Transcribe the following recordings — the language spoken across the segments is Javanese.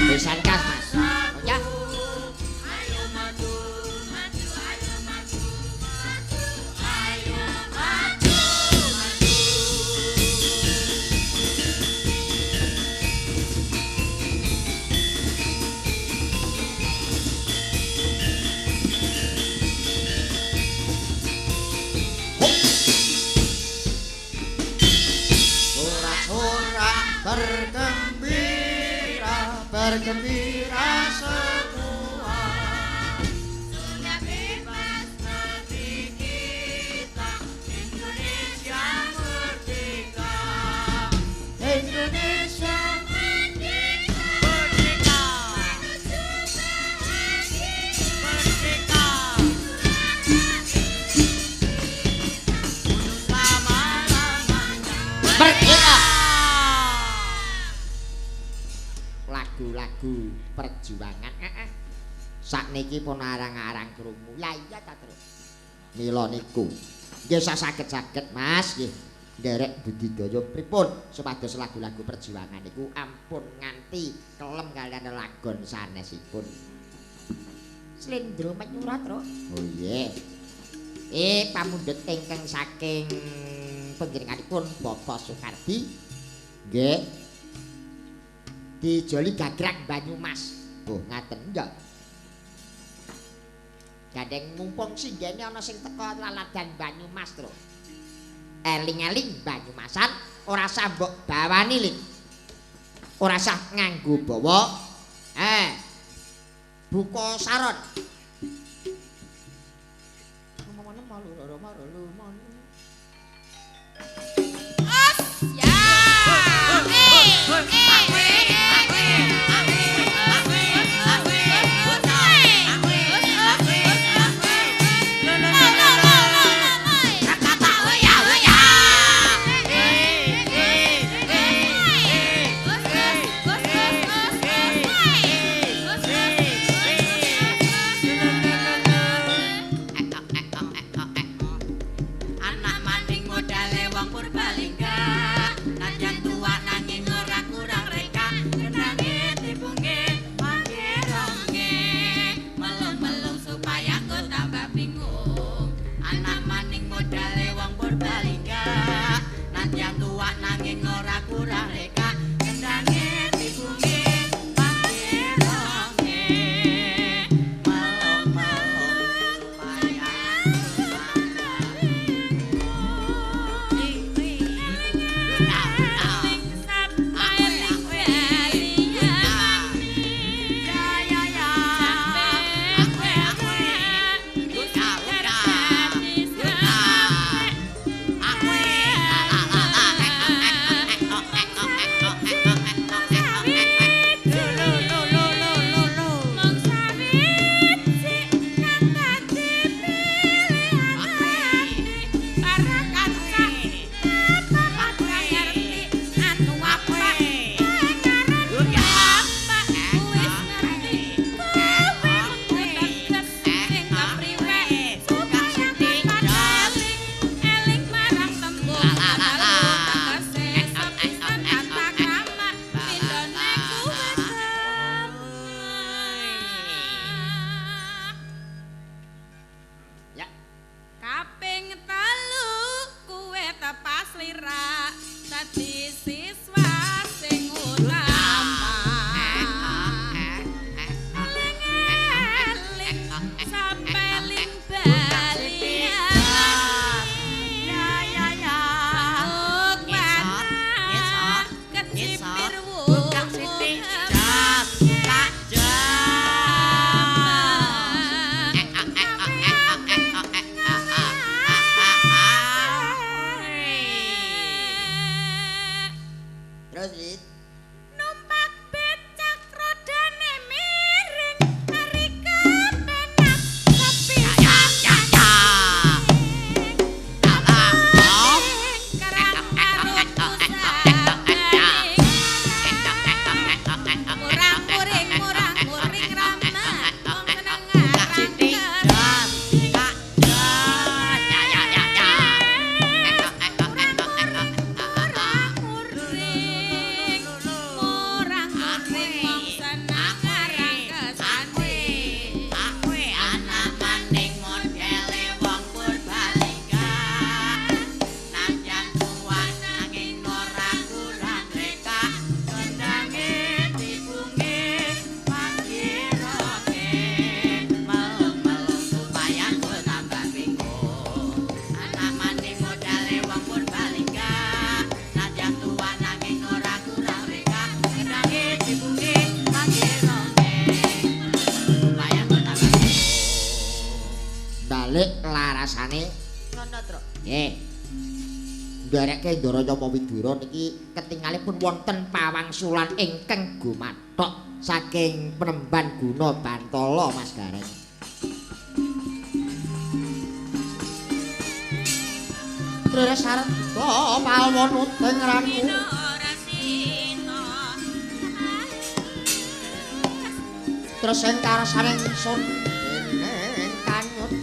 Besan kas, Mas. Oh ya. Ayo maju, maju, ayo maju, maju, ayo maju, maju. Sorak-sorak bergembira, bergembira semua. Sudah bebas negeri kita, Indonesia merdeka. Indonesia Merdeka, Merdeka. menuju bahagia. Merdeka. Untuk selama-lamanya. Merdeka. Lagu-lagu perjuangan. Heeh. Sakniki pun arang-arang krungu. Lah iya ta, Tru. Mila niku. Nggih saged-saged, Mas, nggih. Nderek budidaya pripun supados lagu-lagu perjuangan niku ampun nganti kelem kaliyan lagon sanesipun. Slendro menyurat, Tru. Oh iya. Pamundhut ingkang saking panjenenganipun Bapak Soekardi. Nggih. Dijoli gagrak Banyumas. Oh, ngaten ya. Gandeng mumpung singgene ana sing teka laladan Banyumas, Tru. Eling-eling Banyumasan ora sah mbok bawani, Lik. Ora sah nganggo bawa. Buka saron. Os ya. Eh, eh, eh, Pungkasane Ngono, Truk. Nggih. Ndereke Ndara Yama Widura niki ketingalipun wonten pawangsulan ingkang gumathok saking Penemban Guna Bantala Mas Gareng. Tres sarta palwon uting rangu terus ing karsane ingsun dening kanyut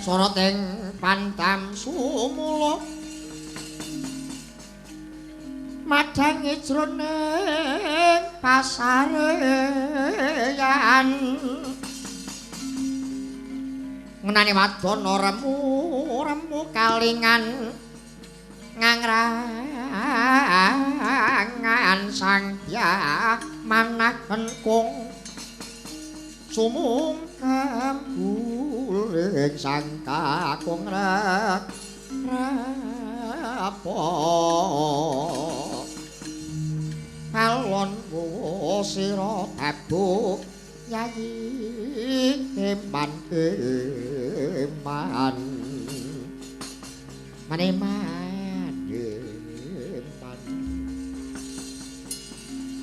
sorot ing pantam sumula madhange jroning pasareyan ngenani wadana remu-remu kalingan ngangrangan sang dyah manah kengkung sumungkem guling sang kakung rapo alon sira tabuk yayi eman eman maneman eman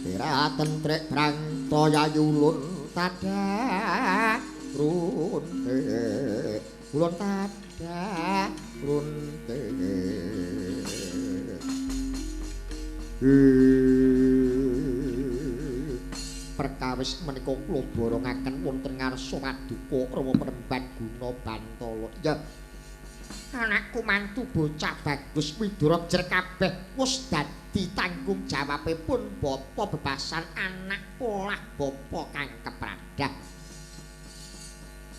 piraten trek brangta yayulun tada runte ulun tada runte perkawis menika kula borongaken wonten ngarsa paduka Rama Penemban Guna Bantala. Ya anakku mantu bocah bagus Widura jer kabeh wis dadi tanggung jawabipun bapa bebasan anak polah bapa kang kepradah.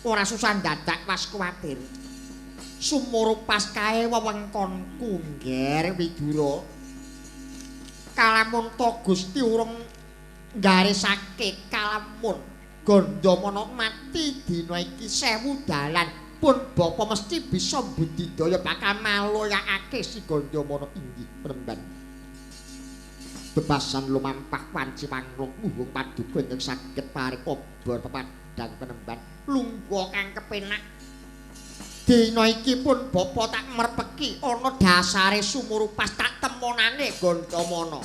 Ora susah dadak was kuwatir. Sumurupas kae wewengkonku Ngger Widura. Kalamun ta Gusti urung nggarisake kalamun Gandamana mati dina iki 1000 dalan pun bapa mesti bisa budidaya bakal maloyakake si Gandamana inggih Penemban. Bebasan lumampah wanci panglung muhung paduka ingkang saged paring obor pepadang Penemban lungguh kang kepenak. Dina iki pun bapa tak merpeki ana dasare sumurupas tak temonane Gandamana.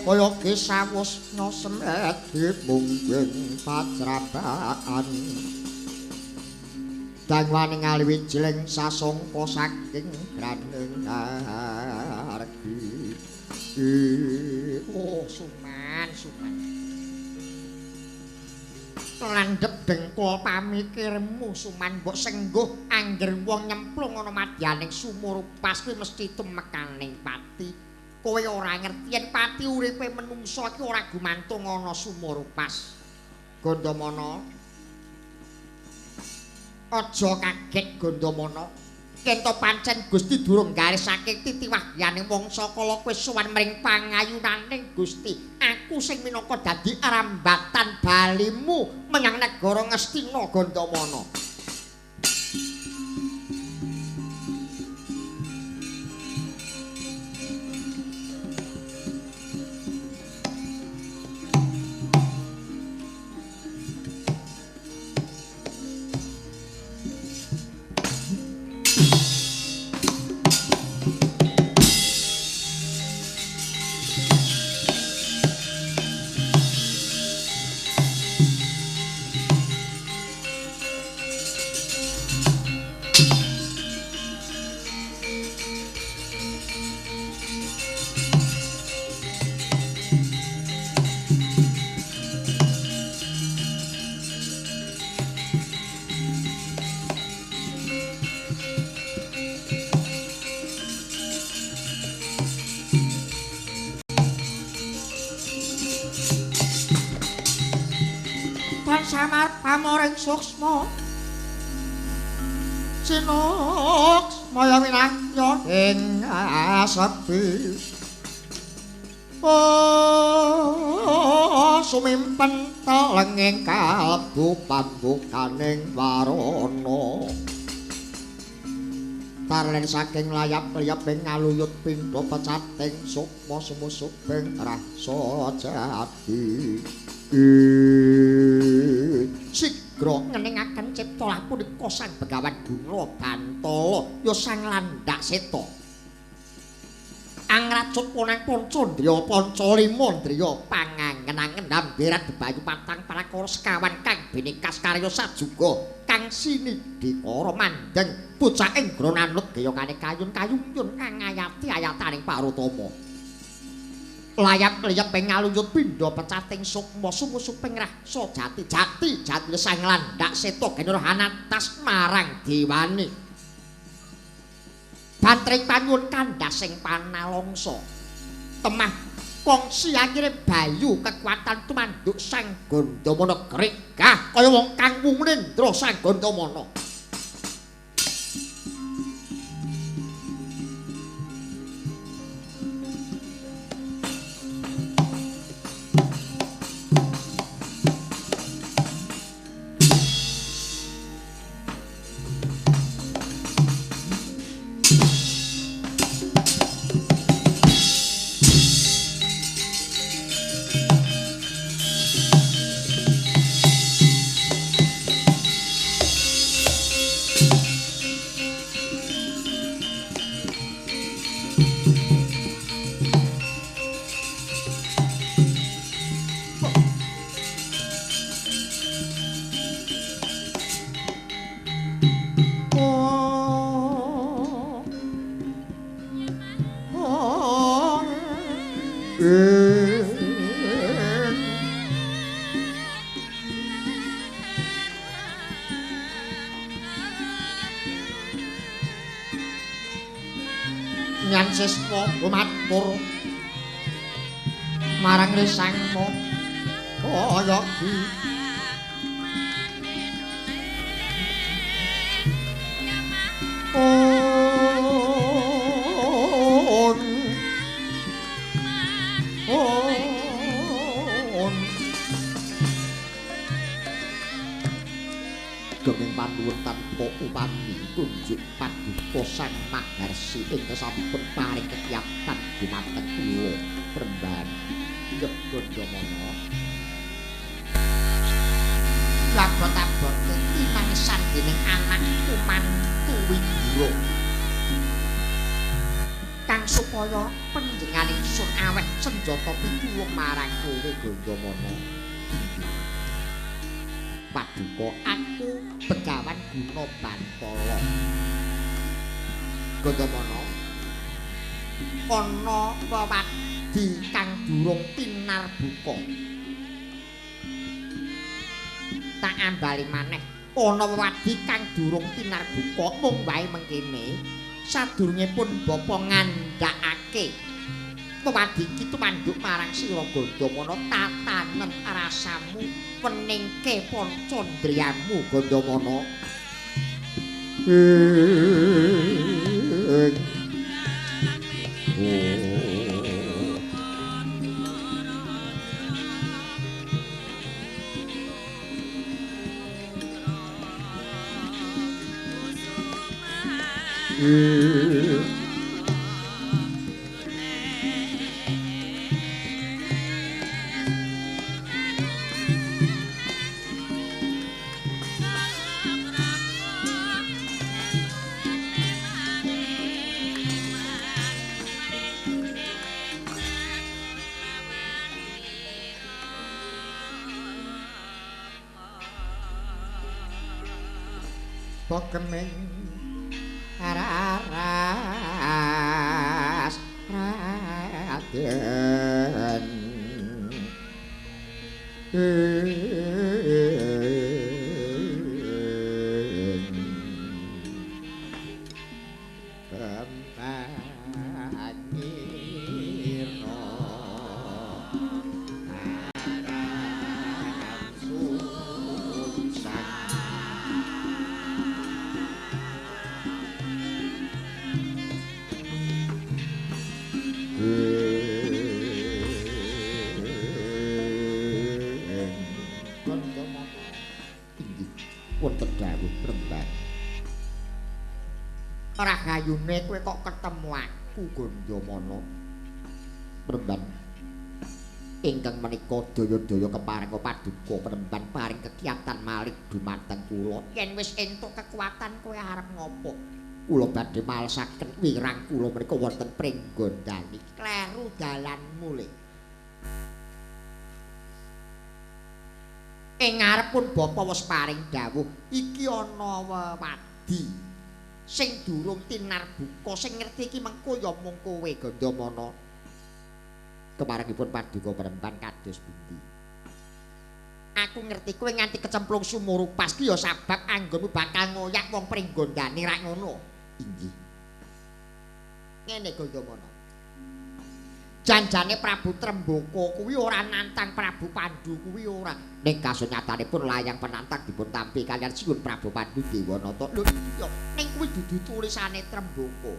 Kaya kisawus semedi mungging pacrabaan dangwane ngaliwi jleng sasongko saking graning argi. Oh suman suman. Landhep dengkul pamikirmu Suman, mbok sengguh angger wong nyemplung ana madyaning sumur upas kuwi mesti tumekaning pati. Kowe ora ngerti yen pati uripe menungsa iki ora gumantung ana sumur upas. Gandamana, aja kaget Gandamana. Yen to pancen Gusti durung garisake titi wahyane wong sakala kowe sowan mring pangayunaning Gusti. Aku sing minangka dadi rambatan balimu menyang negara Ngastina Gandamana. Samar pamoring suksma sinuksmaya winahya ing asepi. Oh, sumimpen telenging kalbu pambukaning warana. Tarlen saking layap-layap ing ngaluyut pindha pecating sukma sumusuping rasa jati. Sigra ngeningaken cipta lah punika Sang Begawan Guna Bantala ya Sang Landak Seta. Angracut ponang pancandriya pancalimandriya pangangen-angen amberat bebayu patang prakara sekawan kang binikas karya sajuga kang sinidhikara mandeng bocah ing gronanut geyokane kayun kayunyun kang ngayati ayataning Parutama. Layap-layap ing ngaluyut pindha pecating sukma sumusuping rasa jati jati jati Sang Landak Seta genurhanatas marang dewane. Bantring panyuwun kandhasing panalongsa temah kongsi akhire bayu kekuatan tumanduk Sang Gandamana gregah kaya wong kang wungnendra Sang Gandamana. Nyan siswa matur marang risangmu kaya ki. On on Gonging panuwun tanpa upami kunjuk paduka Sang Maharsi ingkang sampun paring kekiyatan dumateng kula Premban. Yep Gandamana. Labot-abote tinangisan dening anakku mantu Widura. Kang supaya panjenengan ingsun aweh senjata pitulung marang kowe Gandamana. Paduka aku Begawan Guna Bantala. Gandamana, ana wewadi kang durung tinarbuka. Tak ambali maneh ana wewadi kang durung tinarbuka mung wae mengkene sadurunge pun bapa ngandhakake wewadi iki tumanduk marang sira Gandamana tatanen rasamu weningke pancandriyamu Gandamana. Bokeming raras Raden Bambangira aran susah. Wonten dawuh Premban. Rahayune kowe kok ketemu aku Gandamana. Premban. Ingkang menika daya-daya keparenga paduka Premban paring kekiyatan malih dumateng kula. Yen wis entuk kekuatan kowe arep ngopo? Kula badhe malesaken wirang kula menika wonten Pringgondani. Kleru dalanmu le. Ing ngarep pun bapa wis paring dawuh, iki ana wewadi sing durung tinarbuka, sing ngerti iki mengko ya mung kowe Gandamana. Keparengipun paduka Premban kados pundi? Aku ngerti kowe nganti kecemplung sumur upas ki ya sabab anggonmu bakal ngoyak wong Pringgondani rak ngono. Inggih. Ngene Gandamana. Janjane Prabu Tremboko kuwi ora nantang Prabu Pandu kuwi ora. Ning kasunyatanipun layang penantang dipun tampi kaliyan siun Prabu Pandu Dewanata. Lho iya, ning kuwi dudu tulisane Tremboko.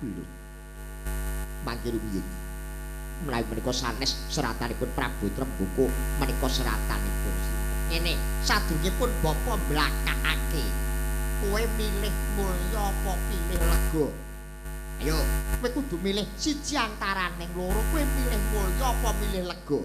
Lho. Mangke rumiyin. Menawi menika sanes seratanipun Prabu Tremboko menika seratanipun sinten. Ngene, sadurungipun bapa mblakakake. Kowe milih mulya apa pilih lega? Ayo, kowe kudu milih siji antaraning loro. Kowe milih mulya apa milih lega?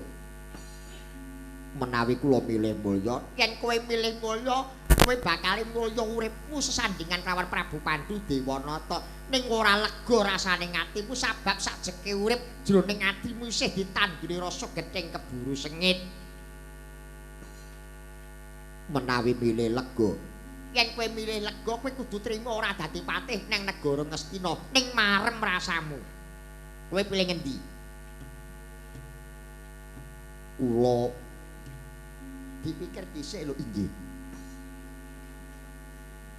Menawi kula milih mulya, yen kowe milih mulya, kowe bakal mulya uripmu sesandingan kelawan Prabu Pandu Dewanata. Ning ora lega rasane atimu sabab sajeke urip jroning atimu isih ditanduri rasa gething keburu sengit. Menawi milih lega, yen kowe milih lega kowe kudu trima ora dadi patih nang negara Ngastina, ning marem rasamu. Kowe pilih ngendi? Kula dipikir dhisik lho. Inggih.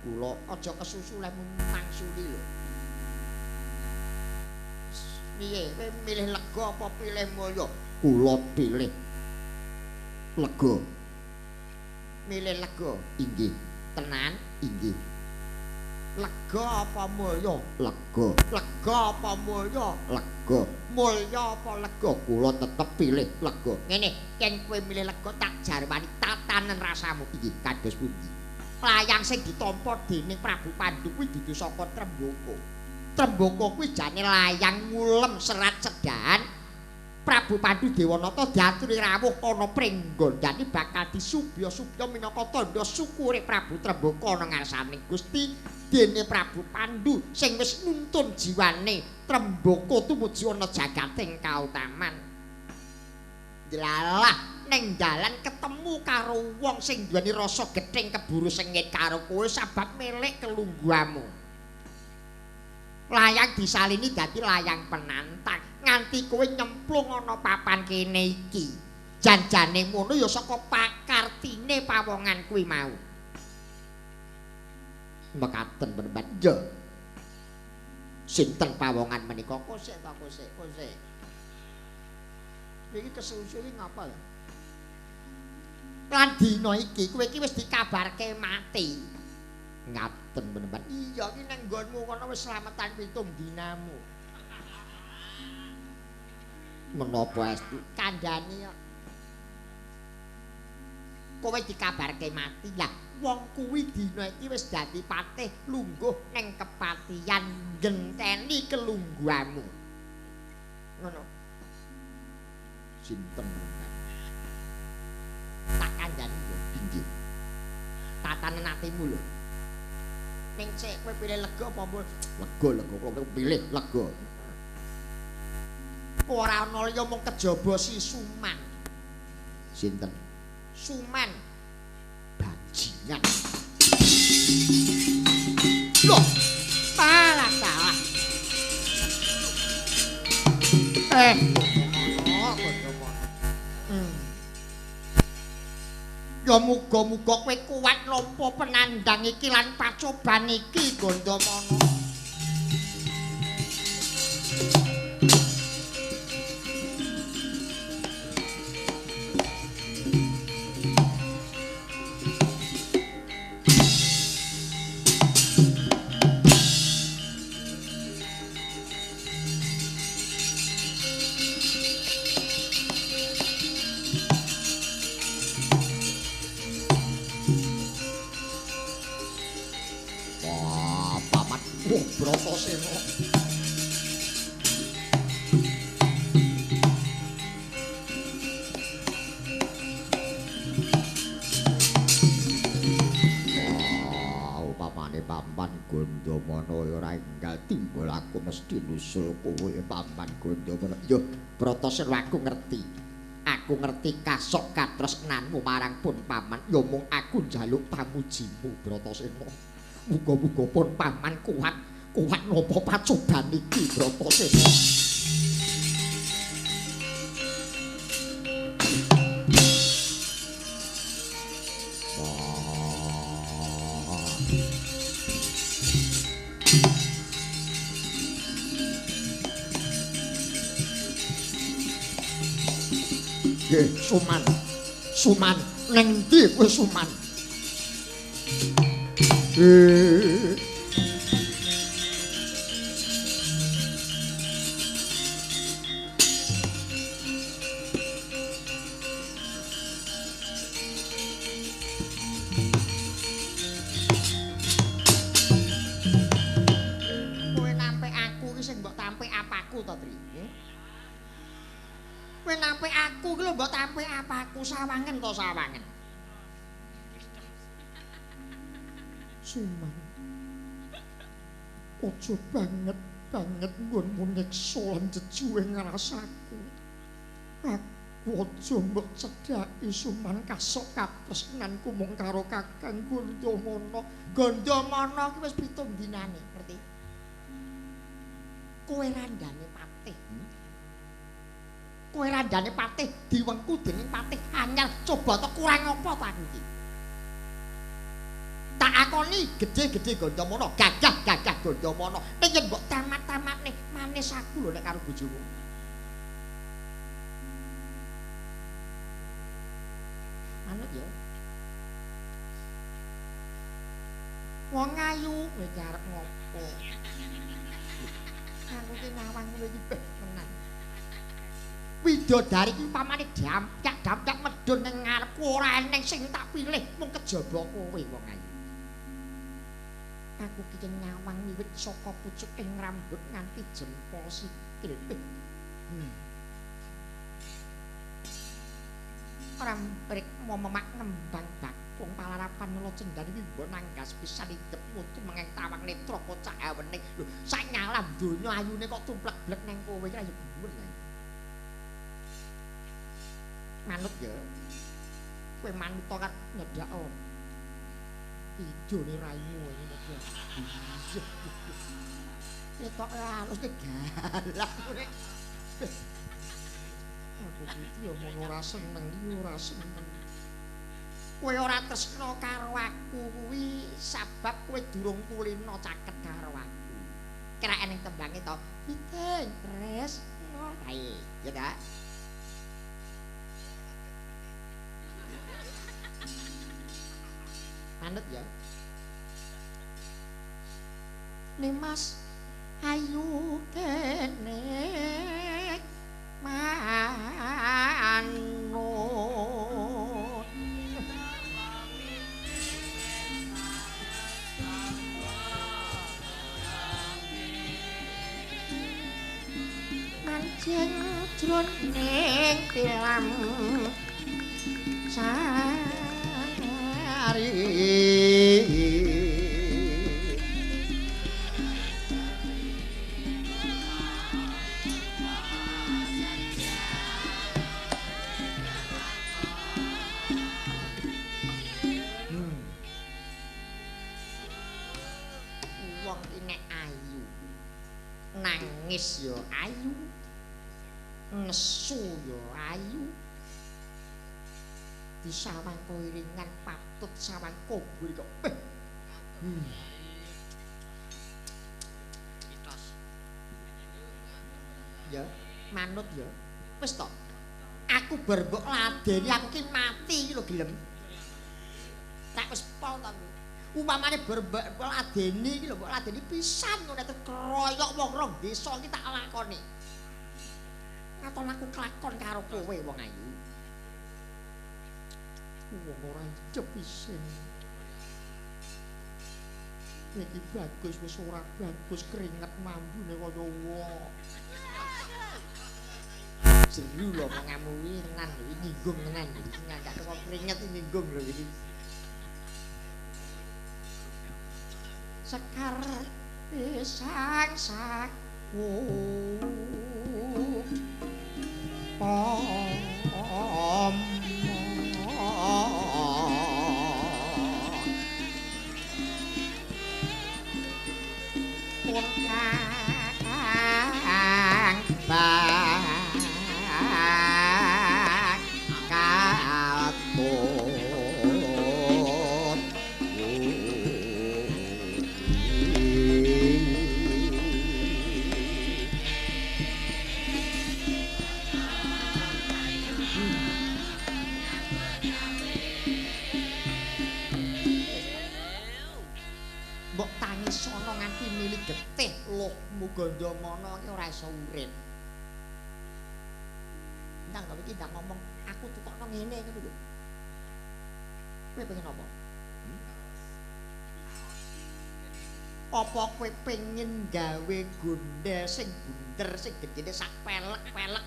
Kula aja kesusu leh mangsuli lho. Piye, kowe milih lega apa pilih mulya? Kula pilih lega. Milih lega? Inggih. Tenan? Inggih. Lega apa mulya? Lega. Lega apa mulya? Lega. Mulya apa lega? Kula tetep pilih lega. Ngene, yen kowe milih lega tak jarwani tatanen rasamu. Inggih, kados pundi? Layang sing ditampa dening Prabu Pandu kuwi dudu saka Tremboko. Tremboko kuwi jane layang ngulem serat sedahan. Prabu Pandu Dewanata diaturi rawuh ana Pringgondani bakal disubya-subya minangka tandha syukure Prabu Tremboko ana ngarsane Gusti. Dene Prabu Pandu sing wis nuntun jiwane Tremboko tumuju ana jagating kautaman. Delalah ning dalan ketemu karo wong sing duweni rasa gething keburu sengit karo kowe sabab milik kelungguhamu. Layang disalini dadi layang penantang nganti kowe nyemplung ana papan kene iki. Janjane ngono ya saka pakartine pawongan kuwi mau. Mekaten penemban. Ya. Sinten pawongan menika? Kosek ta kosek, kosek. Iki kesusu iki ngapa ya? Lan dina iki kowe iki wis dikabarke mati. Ngaten penemban. Iya iki nang nggonmu kono wis slametan 7 dinamu. Menapa estu? Kandhani kok. Kowe dikabarke mati lah. Wong kuwi dina iki wis dadi patih lungguh nang kepatihan ngenteni kelungguhanmu. Ngono. Sinten penemban? Tak kandhani lho, inggih. Tatanen atimu lho. Ning sik kowe pilih lega apa mbok? Lega, lega, kowe pilih lega. Ora ana liya mung kejaba si Suman. Sinten? Suman. Bajingan. Loh, salah salah. Ya muga-muga kowe kuat nampa penandang iki lan pacoban iki Gandamana. Bratasena. Wah, upamane Paman Gandamana ora enggal timbul aku mesti nusul kowe Paman Gandamana. Yo, Bratasena aku ngerti. Aku ngerti kasok katresnanmu marang pun paman. Yo mung aku njaluk pamujimu Bratasena. Muga-muga pun paman kuat kuat napa pacoban iki Bratasena. Nggih, Suman. Suman, nang ndi kowe Suman? Kowe nampik aku iki sing mbok tampik apaku to, Tri? Kowe nampik aku iki lho mbok tampik apaku, sawangen to sawangen. Suman, aja banget banget nggonmu nyiksa lan jejuwe ngrasaku. Aku aja mbok cedhaki Suman, kasok katresnanku mung karo Kakang Gandamana. Gandamana ki wis 7 dinane, ngerti? Kowe randane patih. Kowe randane patih diwengku dening patih anyar. Coba to kurang apa to aku iki? Tak akoni gedhe-gedhe Gandamana, gagah-gagah Gandamana. Ning yen mbok tamat-tamatne manis aku lho nek karo bojomu. Manut ya. Wong ayu kowe iki arep ngopo? Aku ki nyawang kowe iki beh tenan. Widodari iki pamane dampak-dampak medhun ning ngarepku ora eneng sing tak pilih mung kejaba kowe wong ayu. Aku ki nyawang wiwit saka pucuking rambut nganti jempol sikil. Ora mrek memak ngembang bakung palarapan mula cendhane wimbo nanggas pisan idep mutu mengeng tawang netra kocak awening. Lho sak nyalam donya ayune kok tumplek-blek nang kowe iki ya gumun. Manut ya. Kowe manut to kan nyedhak oh. Ijone raimu iki kok. Iya. Ketok halus ki galak ngene. Aku Aku iki omong ora seneng, iki ora seneng. Kowe ora tresna karo aku kuwi sabab kowe durung kulino caket karo aku. Kira ning tembange to, piting tresna kae, ya ta? Manut ya. Nimas ayu kene manut. Manjing jroning tilam sari. Wong ki nek ayu nangis ya ayu, nesu ya ayu, disawang koiringan patut sawang kobul kok. Ya manut ya. Wis to, aku bar mbok ladeni aku ki mati iki lho gelem. Tak wis pol to aku. Upamane bar mbok ladeni iki lho, mbok ladeni pisan ngono terus kroyok wong rong desa iki tak lakoni. Ngaton aku kelakon karo kowe wong ayu. Wong ora icep isin. Iki bagus wis ora bagus keringet mambune kaya wong. Jeru lho omonganmu iki tenan lho, iki nyinggung tenan lho, iki ngangkat kok keringet iki nyinggung lho iki. Sekar pisang saku pomo pun kang bak katut. Mbok tangisono nganti mili getih lohmu Gandamana iki ora iso urip. Ndang to iki ndang ngomong aku tukokno ngene ngono lho. Kowe pengen apa? Apa kowe pengen gawe gondel sing bunder sing gedene sak pelek-pelek?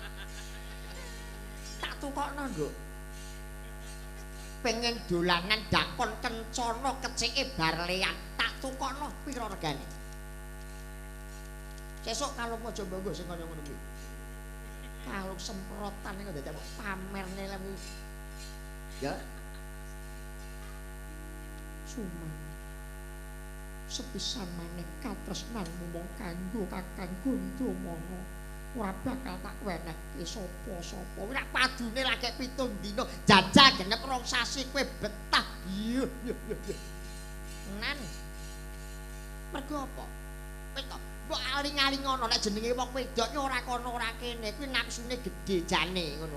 Tak tukokno, Nduk. Pengen dolanan dakon kencana kecike barlean, tak tukokno pira regane? Sesuk kalau Mojomonggo sing kaya ngono kuwi. Kalung semprotan kok dadak pamerne lemu. Ya. Suman. Sepisan maneh katresnanmu mung kanggo Kakang Gandamana. Ora bakal tak wenehke sapa-sapa. Ora padune lagi 7 dina, jajal genep 2 sasi kowe betah. Iya, iya, iya. Tenan. Mergo apa? Wis to, mbok aling-aling ngono nek jenenge wong wedok ki ora kono ora kene, kuwi nafsune gedhe jane ngono.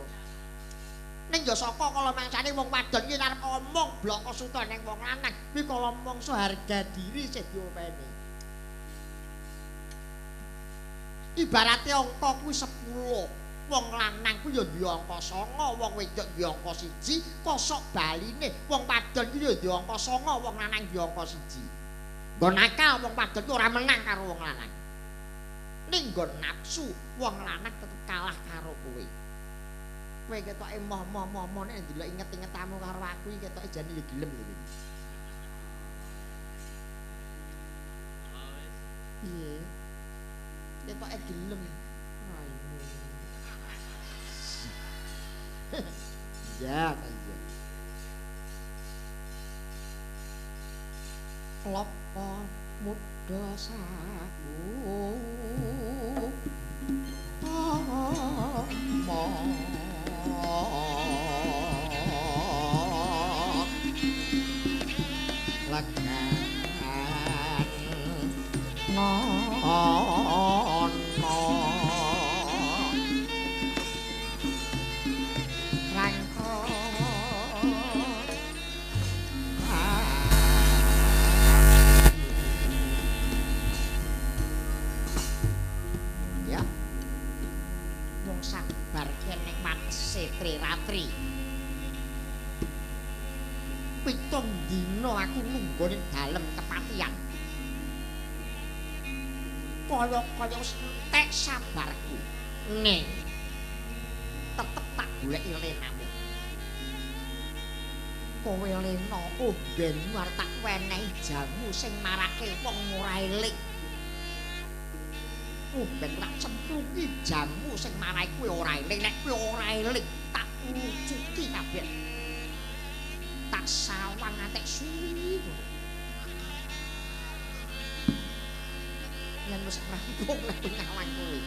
Ning ya saka kala mangsane wong wadon ki arep omong bloko suta ning wong lanang, kuwi kala mangsa harga diri sing diopeni. Ibarate angka kuwi 10, wong lanang kuwi ya duwe angka 9, wong wedok duwe angka 1, kosok baline wong wadon kuwi ya duwe angka 9, wong lanang duwe angka 1. Nggon nakal wong wadon kuwi ora menang karo wong lanang. Ning nggon nafsu wong lanang tetep kalah karo kowe. Kowe ketoke moh-moh-moh nek ndelok inget-ingetamu karo aku iki ketoke jane ya gelem lho iki. Piye? Ketoke gelem. Raimu. Ya, iya. Klopo muda saku. Mo. legan nono rangko. Ya, wong sabar kene watese Tri Ratri. 7 dina aku nunggu ning dalem kepatihan. Kaya-kaya wis entek sabarku. Ning tetep tak goleki lenamu. Kowe lena ombenmu arep tak wenehi jamu sing marake wong ora eling. Omben tak cemplungi jamu sing marai kowe ora eling. Nek kowe ora eling tak ucuki kabeh. Tak sawang ngantek suwi. Yen wis rampung lek nyawang kowe.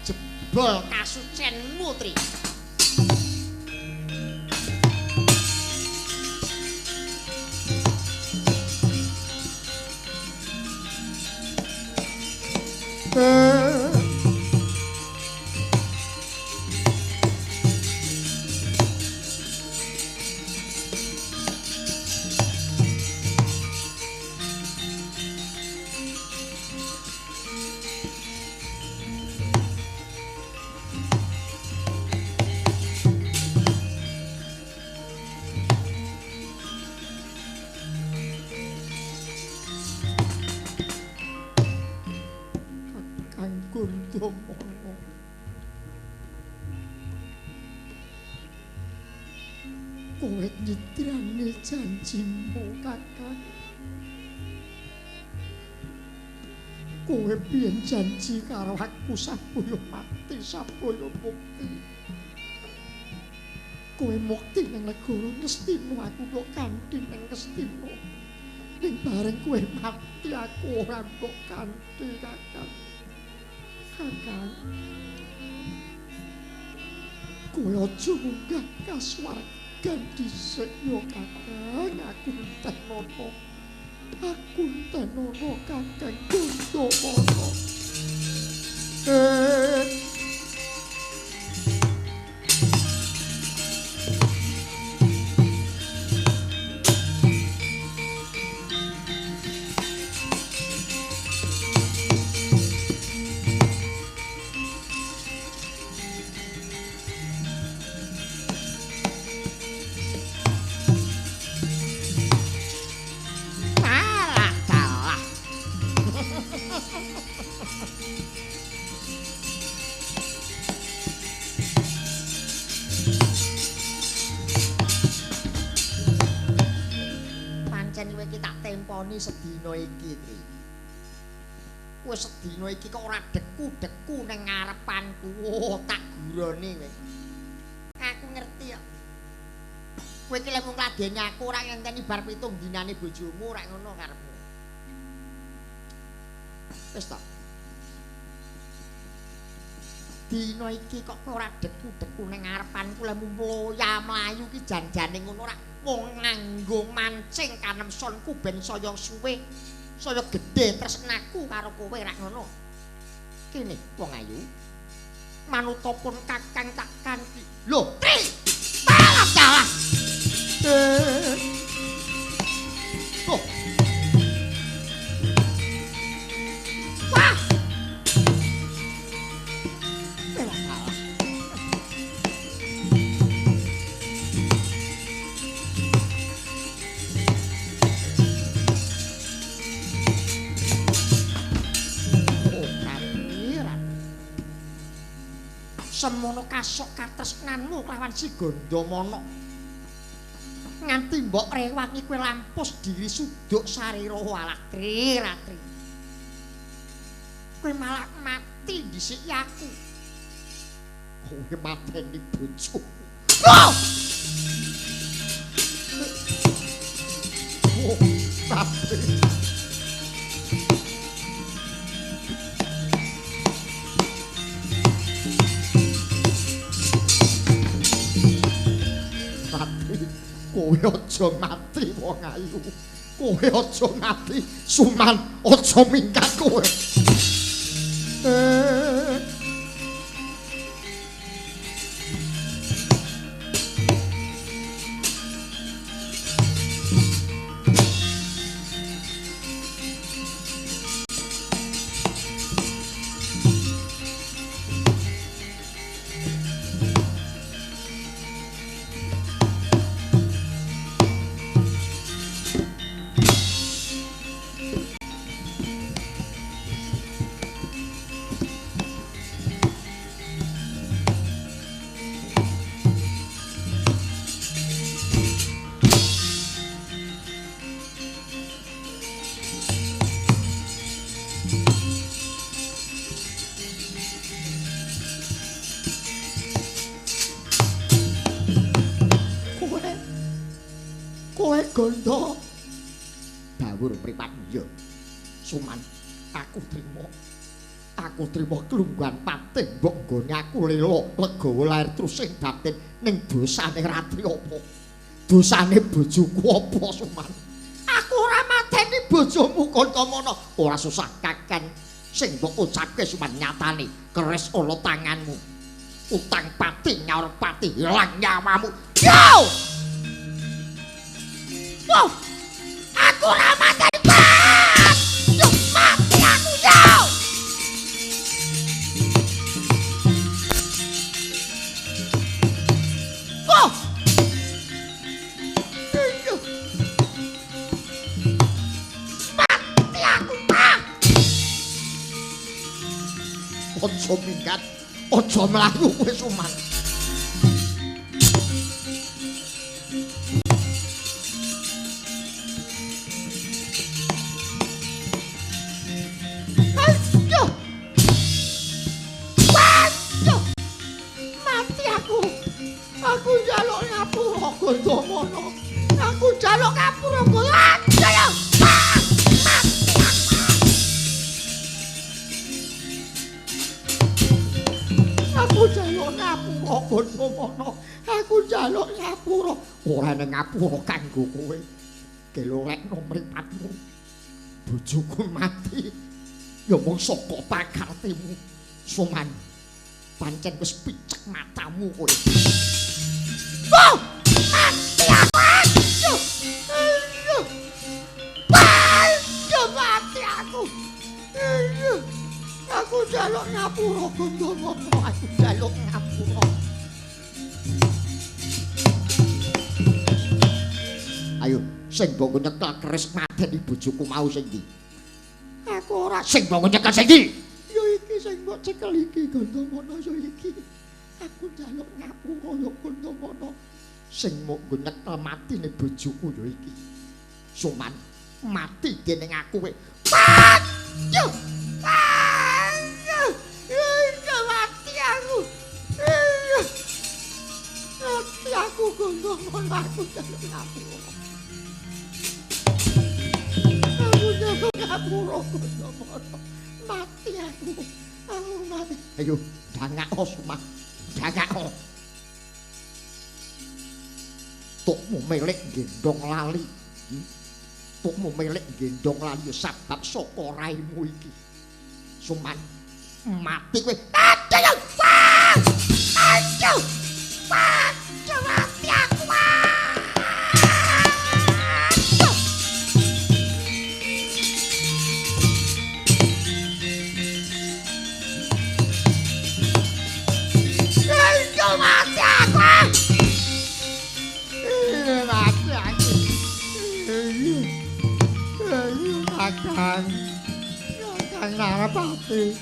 Jebol kasucenmu, Tri. Gondomono. Kowe nyitrane janjimu, Kakang. Kowe biyen janji karo aku saboyo mati, saboyo mukti. Kowe mukti ning negara Ngastina, aku kok kanthi ning Ngastina. Ning bareng kowe mati aku ora mbok kanthi, Kakang. Kakang, kowe aja munggah kasuwargan dhisik ya, Kakang. Aku entenono, aku entenono, Kakang Gondomono. Sedina iki, Tri. Kowe sedina iki kok ora deku-deku ning ngarepanku. Oh, tak gurone kowe. Aku ngerti kok. Kowe iki lek mung ngladeni aku ora ngenteni bar 7 dinane bojomu ora ngono karepmu. Wis ta. Dina iki kok kowe ora deku-deku ning ngarepanku lek mung mloya mlayu ki jan-jane ngono ora mung nganggo mancing kanemsonku ben saya suwe, saya gedhe tresnaku karo kowe rak ngono. Kene wong ayu. Manutapun Kakang tak kanthi. Lho, Tri. Salah salah. Oh. Wah. Salah salah. Semono kasok katresnanmu kelawan si Gondomono. Nganti mbok rewangi kowe lampus diri suduk sarira alah Tri Ratri. Kowe malah mati dhisik aku. Kowe mateni bojoku. Oh! Oh, Ratri. Ratri. Kowe aja mati wong ayu. Kowe aja mati, Suman, aja minggat kowe. Kowe gondo dawur mripatmu ya. Suman, aku trimo. Aku trimo klungguhan patih mbok nggone aku lelo legawa lair trusing batin ning dosane ratri apa? Dosane bojoku apa, Suman? Aku ora mateni bojomu Kantamana. Ora susah kaken sing mbok ucapke Suman, nyatane keris ala tanganmu. Utang pati nyaur pati ilang nyawamu. Yo! Wow! Aku ora mateni bat! Yo mati aku yo! Wow! Iya. Mati aku pak! Ojo minggat, ojo mlayu kowe Suman. Aku njaluk ngapura Gandamana. Aku njaluk ngapura Gandamana. Aku njaluk ngapura Gandamana. Aku njaluk ngapura. Ora nang ngapura kanggo kowe. Gelolekno mripatmu. Bojoku mati. Ya mung saka pakartimu. Suman, pancen wis picek matamu kowe. Oh! Mati aku! Aduh! Aduh! Aduh, mati aku! Aduh! Aku njaluk ngapura Gandamana, aku njaluk ngapura. Ayo, sing mbok nyekel keris mateni bojoku mau sing ndi? Aku ora sing mbok nyekel sing ndi? Ya iki sing mbok cekel iki Gandamana ya iki. Aku njaluk ngapura ya Gandamana. Sing mbok nyekel matine bojoku ya iki. Suman, mati dening aku kowe. Mati! Mati aku. Mati aku Gandamana, aku njaluk ngapura. Aku njaluk ngapura Gandamana. Mati aku. Aku mati. Ayo, dangak Suman. Dangak. Tukmu milik gendong lali. Tukmu milik gendong lali sebab saka raimu iki. Suman, mati kowe. Aduh! Aduh! Aduh, mati aku. Aduh! Aduh, mati aku. Mati aku. Kakang. Kakang Narapati.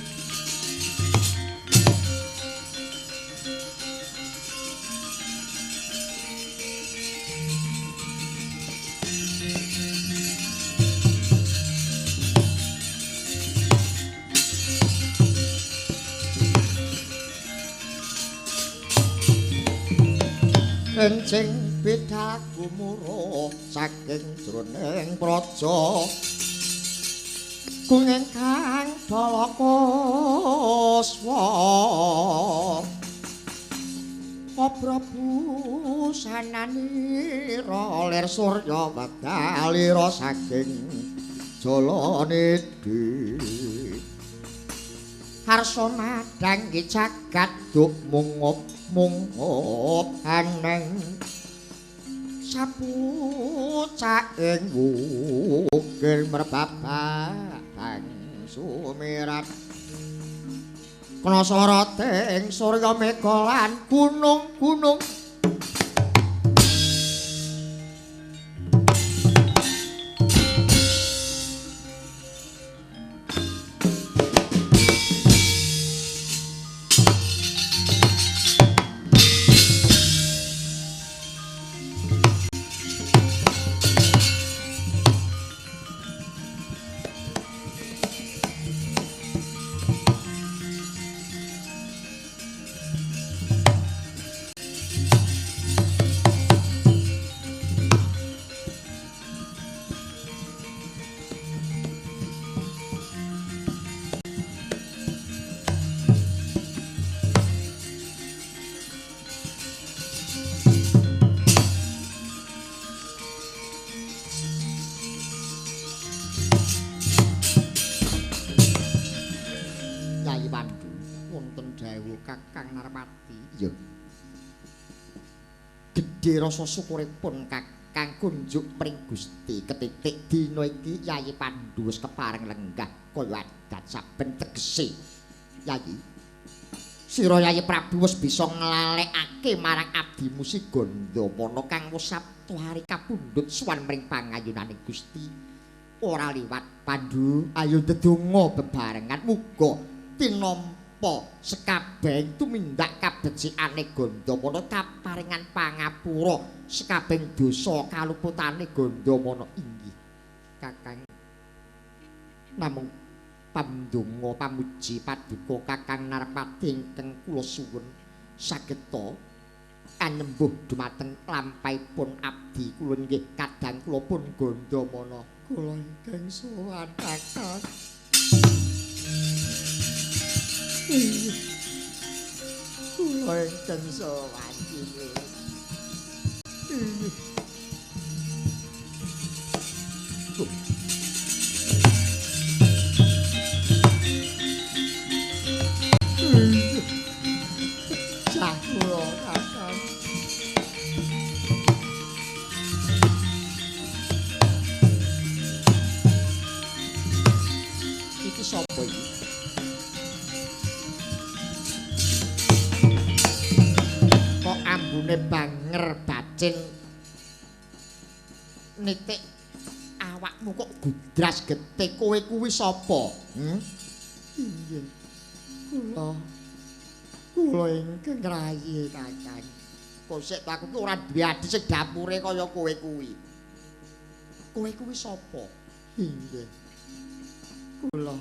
Encing pitaku murah saking jroning praja gunging kang dalaka swa Obra busananira lir surya wedalira saking Jalanidhi. Harsa madang jagat duk mungup mungup aneng sapucaking wukir merbabang sumirat. Kena soroting surya mega lan gunung-gunung. Kakang Narpati. Iya. Gedhe rasa syukuripun Kakang kunjuk pring Gusti ketitik dina iki Yayi Pandu wis kepareng lenggah kaya adat saben tegese. Yayi, sira Yayi Prabu wis bisa nglalekake marang abdimu si Gandamana kang wis sabtu hari kapundhut sowan mring pangayunane Gusti. Ora liwat Pandu, ayo ndedonga bebarengan muga tinampa sekabehing tumindak kabecikane Gandamana kaparingan pangapura sekabehing dosa kaluputane Gandamana. Inggih Kakang, namung pandonga pamuji paduka Kakang Narpati ingkang kula suwun sageta anembuh dumateng lampahipun abdi kula inggih kadang kula pun Gandamana. Kula ingkang sowan Kakang. Kula ingkang sowan iki. Cah kula Kakang. Iki sapa iki? Kok ambune banger bacin nitik awakmu kok gudras getih, kowe kuwi sapa? Inggih. Kula ingkang rayi Kakang. Kok sik aku ki ora duwe adi sing dapure kaya kowe kuwi. Kowe kuwi sapa? Inggih. Kula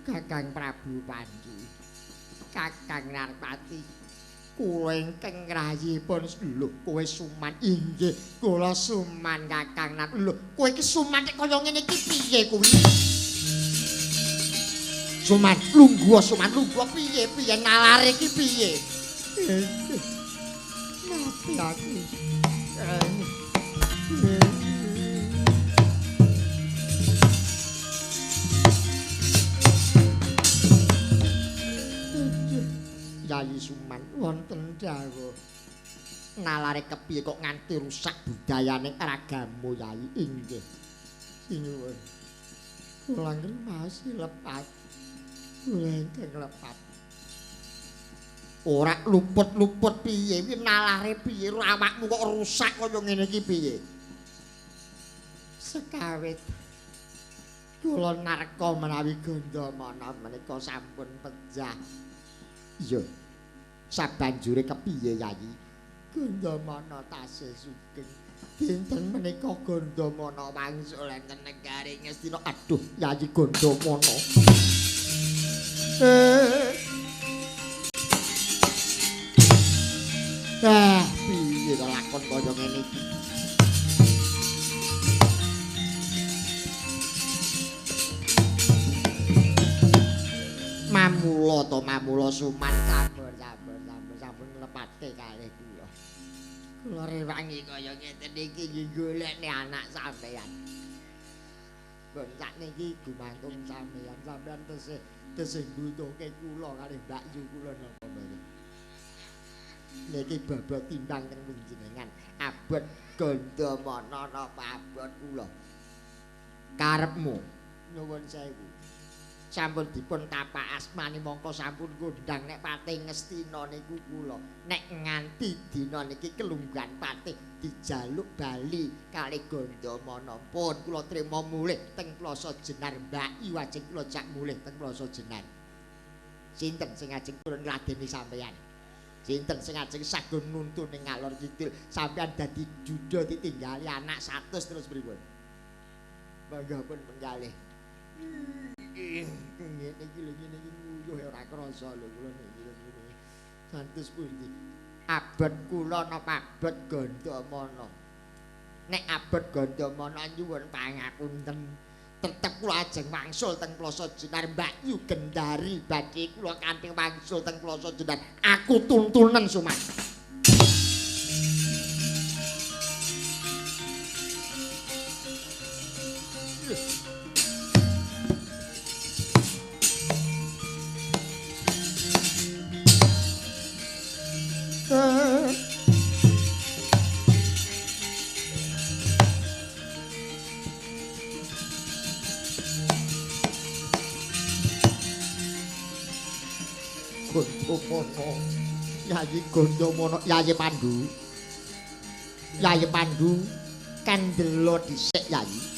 Kakang Prabu Pandu. Kakang Narpati. Kula ingkang ngrayipun lho kowe Suman. Inggih, kula Suman Kakang Nar. Lho, kowe iki Suman nek kaya ngene iki piye kuwi? Suman, lungguh Suman, lungguh piye piye nalare iki piye? Mati aku. Yayi Suman wonten dawuh. Nalare kepiye kok nganti rusak budayane ragamu Yayi? Inggih. Sinuwun. Kula ngremasi lepat. Kula ingkang lepat. Ora luput-luput piye? Iki nalare piye? Awakmu kok rusak kaya ngene iki piye? Sekawit kula narka menawi Gandamana menika sampun pejah. Iya. Sabanjure kepiye Yayi? Gandamana tasih sugeng. Dinten menika Gandamana wangsul enten negari Ngastina. Aduh, Yayi Gandamana. Piye to lakon kaya ngene iki? Mamula to mamula Suman, sampun sampun sampun sampun lepat. rapate kalih kula. Kula rewangi kaya ngeten iki nggih golekne anak sampeyan. Bon sakniki gumantung sampeyan, sampeyan tesih mbutuhke kula kalih Mbak Yu kula napa mboten. Niki babak timbang teng panjenengan, abot Gandamana napa abot kula? Karepmu nyuwun sewu. Sampun dipun tapak asmani mongko sampun kondhang nek patih Ngastina niku kula. Nek nganti dina niki kelungguhan patih dijaluk bali kali Gandamana pun kula trima mulih teng Plaza Jenar. Mbak Yu ajeng kula jak mulih teng Plaza Jenar. Sinten sing ajeng purun ngladeni sampeyan? Sinten sing ajeng sagun nuntun ning ngalor kidul? Sampeyan dadi juda ditinggali anak 100 terus pripun? Mangga pun menggalih. Ngene iki lho, ngene iki nguyuh ora krasa lho kula niki ngene. Santos pundi? Abot kula napa abot Gandamana? Nek abot Gandamana nyuwun pangapunten. Tetep kula ajeng wangsul teng Plaza Jenar. Mbak Yu Gendari badhe kula kanthi wangsul teng Plaza Jenar. Aku tuntunen Suman. Gandamana, Yayi Gandamana, Yayi Pandu, Yayi Pandu, kandela dhisik Yayi.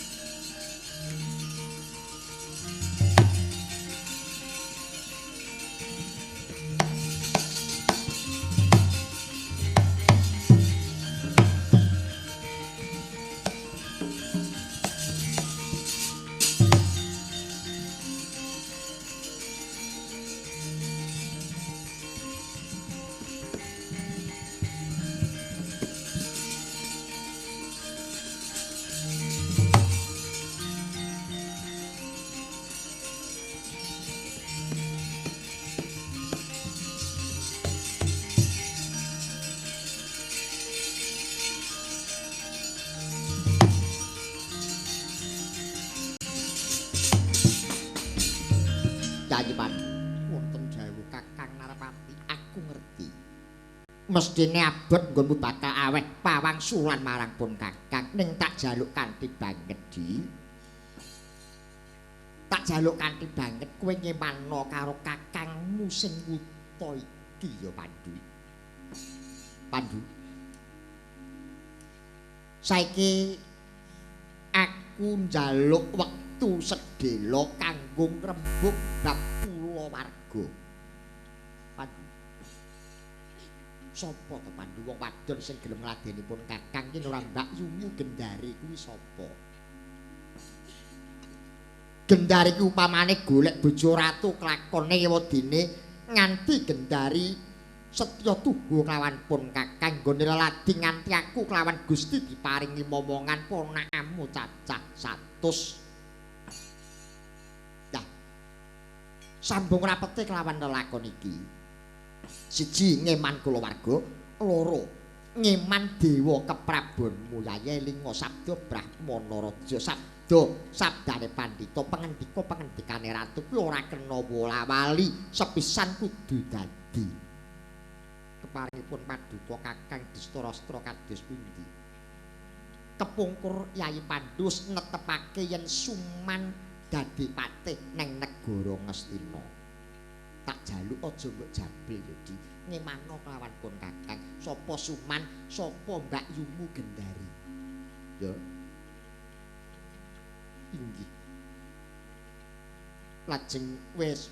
Yayi Pandu, wonten dawuh Kakang Narpati, aku ngerti. Mestine abot nggonmu bakal aweh pawangsulan marang pun Kakang, ning tak jaluk kanthi banget, Di. Tak jaluk kanthi banget kowe nyemanno karo kakangmu sing wuta iki ya Pandu. Pandu. Saiki aku njaluk wektu sedhela kanggo ngrembug bab kulawarga. Pandu. Sapa to Pandu wong wadon sing gelem ngladeni pun Kakang iki ora Mbak Yumu Gendari kuwi sapa? Gendari kuwi upamane golek bojo ratu klakone wedine nganti Gendari setya tuhu kelawan pun Kakang nggone leladi nganti aku kelawan Gusti diparingi momongan ponakanmu cacah 100. Sambung rapete kelawan lelakon iki. Siji ngeman kulawarga, loro ngeman dewa keprabonmu Yayi Linga sabda Brahmana Raja sabda sabdane pandhita pengendika pengendikane ratu kuwi ora kena wola-wali sepisan kudu dadi. Keparingipun paduka Kakang Destarastra kados pundi? Kepungkur Yayi Pandu netepake yen Suman dadi patih neng negara Ngastina. Tak jaluk aja mbok jabel ya Di. Ngemano kelawan pun Kakang, sapa Suman, sapa Mbak Yumu Gendari. Ya. Inggih. Lajeng wis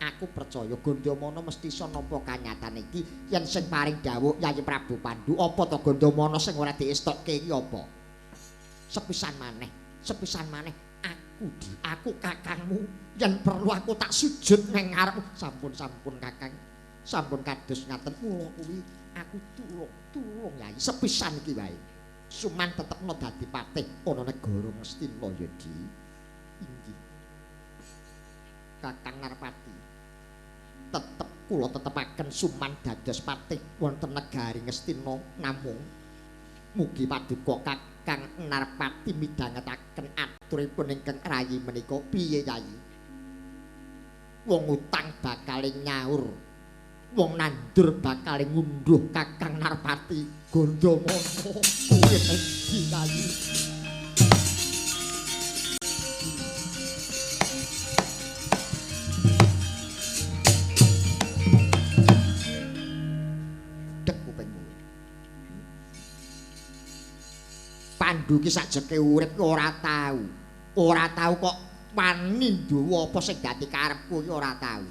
aku percaya Gandamana mesti iso nampa kanyatan iki yen sing paring dawuh Yayi Prabu Pandu apa to Gandamana sing ora diestokke iki apa? Sepisan maneh aku di, aku kakangmu, yen perlu aku tak sujud nang ngarepmu. Sampun-sampun kakang, sampun kados ngaten mula kuwi aku tulung Yai sepisan iki wae. Suman tetepno dadi patih ana negara Ngastina ya Di. Inggih. Kakang Narpati tetep Kula tetepaken Suman dados patih wonten negari Ngastina, namung mugi paduka Kakang Narpati midhangetaken aturipun ingkang rayi menika. Piye Yayi? Wong utang bakal nyaur, wong nandur bakal ngunduh. Kakang Narpati Gandamana kuwi endi Yayi? Pandu ki sajeke urip ora tau. Ora tau kok wani nduwa apa sing dadi karepku ki ora tau.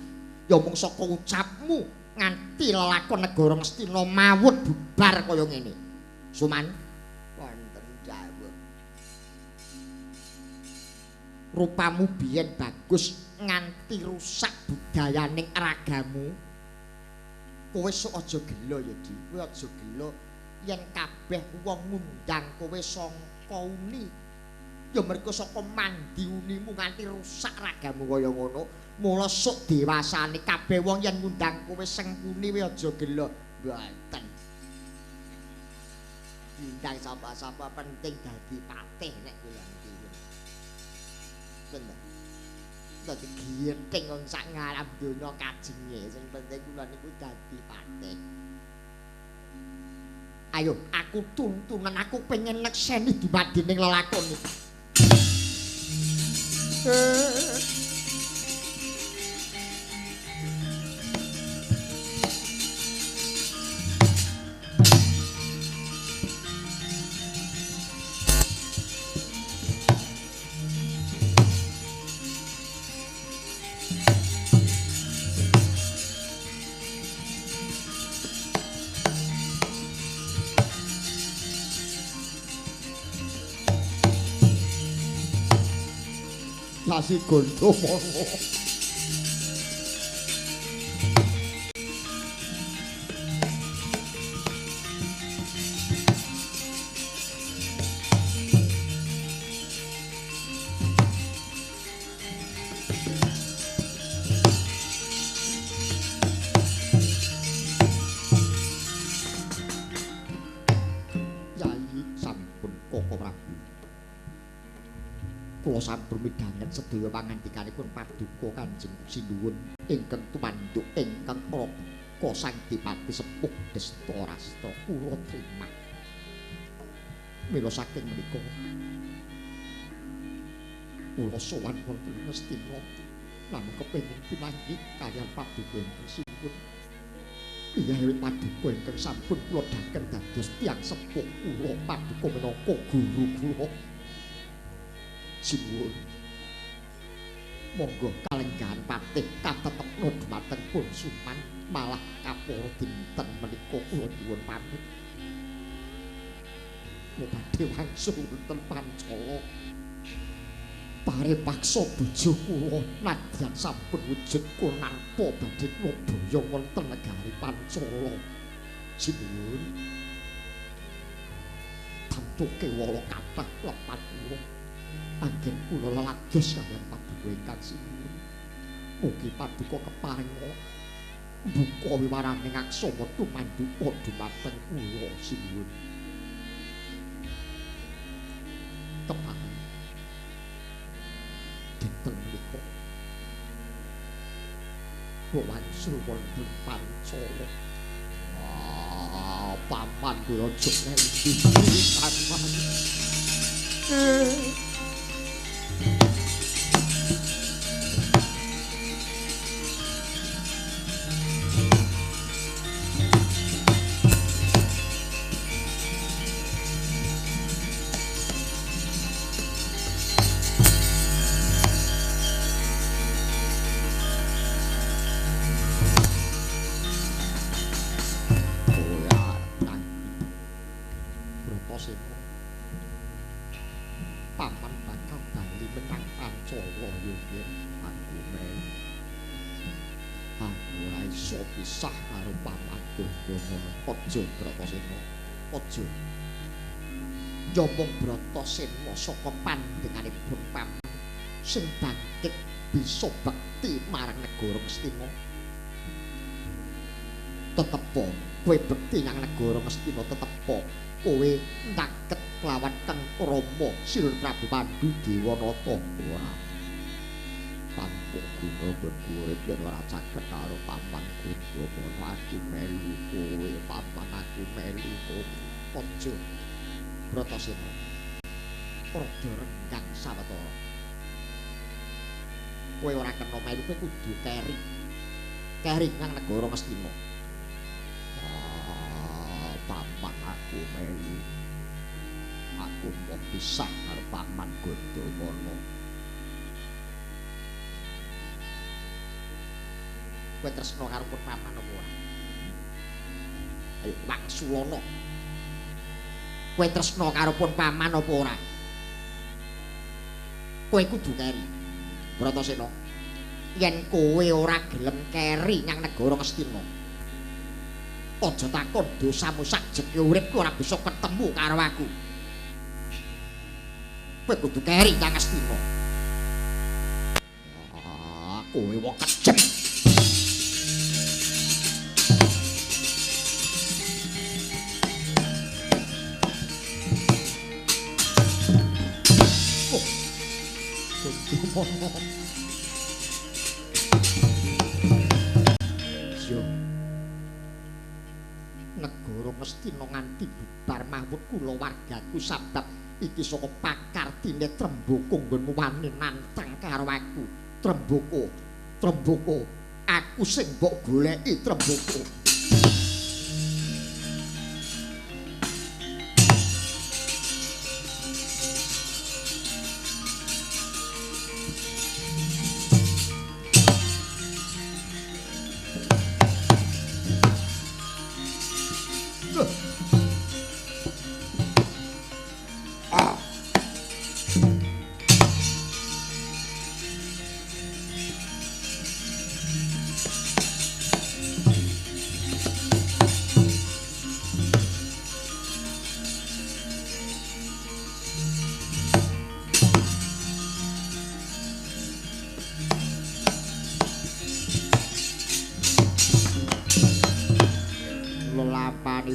Ya mung saka ucapmu nganti lelakon negara Ngastina mawut bubar kaya ngene. Suman, wonten dawuh. Rupamu biyen bagus nganti rusak budayaning ragamu. Kowe sok aja gelo ya, Di. Kowe aja gelo yen kabeh wong ngundang kowe sangka uni. Ya mergo saka mandi unimu nganti rusak ragamu kaya ngono. Mula sok dewasane kabeh wong yen ngundang kowe sengkuni kowe aja gelo. Mboten. Diundang sapa-sapa penting dadi patih nek kula niki. Bener. Dadi gething wong sak ngarep donya kajenge, sing penting kula niku dadi patih. Ayo, aku tuntunan, aku pengen nekseni dumadining lelakon iki. Nasi Gandamana. Yayi sampun Koko Prabu. Kula sampun midhanget sedaya pangandikanipun paduka Kanjeng Sinuwun ingkang tumanduk ingkang Raka Sang Dipati Sepuh Destarastra. Kula trima. Mila saking menika kula sowan wonten Ngastina namung kepengin pinanggih kaliyan paduka ingkang sinuwun. Iya paduka ingkang sampun kula daken dados tiyang sepuh kula paduka minangka guru kula. Sinuwun, monggo kalenggahan patih katetepno dhumateng pun Suman malah kapara dinten menika kula nyuwun pamit. Badhe wangsul wonten Pancala. Pare paksa bojo kula nadyan sampun wujud kunarpa badhe kula boyong wonten negari Pancala. Sinuwun, tamtu kewala kathah lepat kula. Anggen kula lelados kaliyan paduka ingkang sinuwun. Mugi paduka keparenga mbuka wiwaraning aksama tumanduka dhumateng kula sinuwun. Kepareng dinten menika kula wangsul wonten Pancala. Ah, paman kula aja ngendi paman. Paman bakal bali menyang Pancala yo aku men. Aku ora iso pisah karo paman Gandamana. Aja Bratasena, aja. Njomong Bratasena saka pandenganipun paman sing bangkit bisa bekti marang negara Ngastina. Tetepo kowe bekti nang negara Ngastina, tetepo kowe nyaket kelawan Kang Rama Sinun Prabu Pandu Dewanata. Ora tanpa guna urip yen ora caket karo paman Gundamana. Aku melu kowe paman, aku melu kowe. Aja Bratasena, rada renggang sawetara. Kowe ora kena melu, kowe kudu keri. Keri nang negara Ngastina. Ah, paman aku melu. Aku mau pisah karo paman Gundamana. Kowe tresna karo pun paman apa ora? Ayo wangsulana. Kowe tresna karo pun paman apa ora? Kowe kudu keri. Bratasena, yen kowe ora gelem keri nang negara Ngastina, aja takon dosamu sak jeke urip ora bisa ketemu karo aku. Kowe kudu keri nang Ngastina. Ah, kowe wong kejem. Yo. Negara Ngastina nganti bubar mawut kula wargaku sabab iki saka pakartine Tremboko nggonmu wani nantang karo aku. Tremboko, Tremboko, aku sing mbok goleki Tremboko.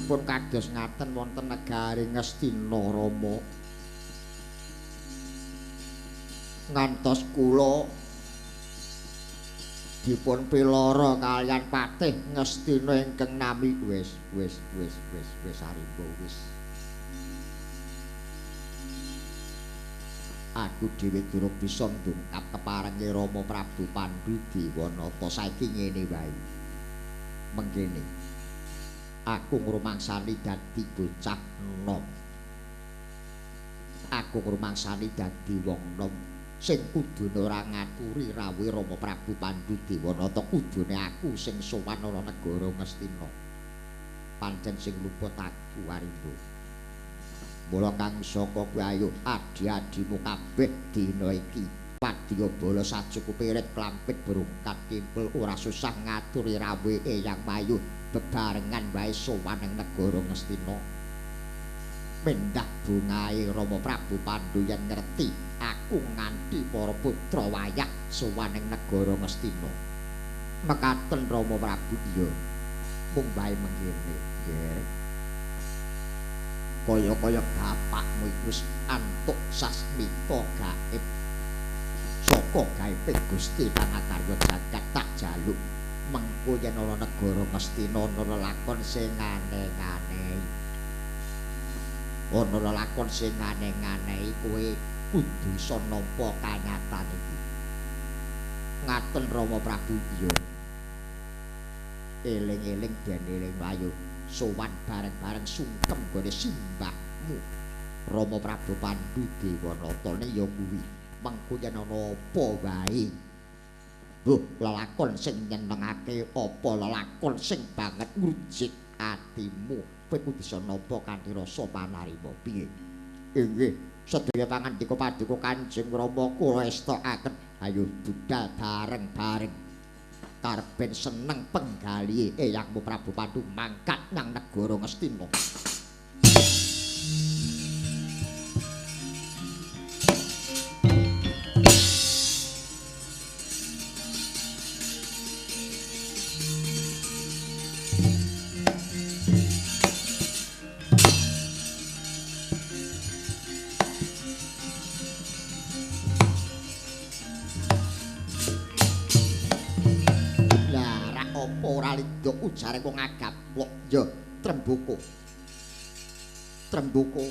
Pun kados ngaten wonten negari Ngastina Rama. Ngantos kula dipun pilara kaliyan patih Ngastina ingkang nami wis wis wis wis wis arimba wis. Aku dhewe durung bisa ndungkap keparenge Rama Prabu Pandu Dewanata. Saiki ngene wae. Mengkene aku ngrumangsani dadi bocah nom. Aku ngrumangsani dadi wong nom sing kudune ora ngaturi rawuhe Rama Prabu Pandu Dewanata, kudune aku sing sowan ana negara Ngastina. Pancen sing luput aku Arimba. Mula kang saka kuwi ayo adi-adimu kabeh dina iki. Padya bala sacukupe rit klampit berungkat kimpul ora susah ngaturi rawuhe Eyang Mayu. Bebarengan wae sowan ing negara Ngastina. Mendah bungahe Rama Prabu Pandu yen ngerti aku nganti para putra wayah sowan ing negara Ngastina. Mekaten Rama Prabu, iya. Mung wae mengkene, nggih. Kaya-kaya bapakmu iku wis antuk sasmita gaib. Saka gaibe Gusti kang akarya jagat tak jaluk. Mengko yen ana negara Ngastina ana lelakon sing aneh-aneh. Ana lelakon sing aneh-aneh kowe kudu iso nampa kanyatan iki. Ngaten Rama Prabu, iya. Eling-eling den eling ayo sowan bareng-bareng sungkem gone simbahmu Rama Prabu Pandu Dewanata ne ya kuwi. Mengko yen ana apa wae, mbuh lelakon sing nyenengake apa lelakon sing banget ngrujik atimu, kowe kudu bisa nampa kanthi rasa panarima. Piye? Inggih, sedaya pangandika paduka Kanjeng Rama kula estokaken. Ayo budal bareng-bareng. Karben seneng penggalihe Eyangmu Prabu Pandu mangkat nang negara Ngastina. wedok ujare wong agaplok. Ya, Tremboko. Tremboko.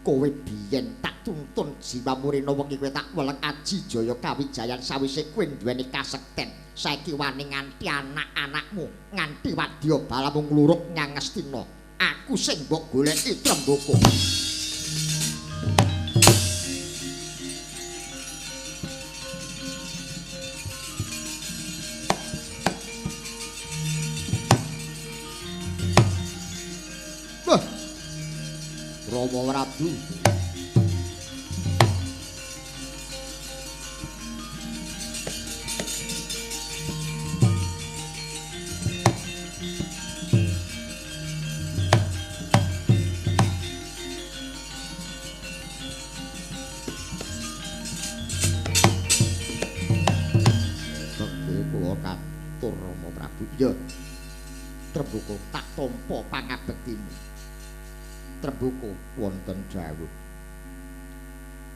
Kowe biyen tak tuntun jiwamu rena wengi kowe tak welek aji jaya kawijayan sawise kowe duweni kasekten. Saiki wani nganti anak-anakmu, nganti wadya balamu ngluruk nyang Ngastina. Aku sing mbok goleki Tremboko. Wah. Rama Prabu. Bekti kula katur Rama Prabu. Ya. Tremboko tak tampa pangabektimu. Tremboko wonten dawuh.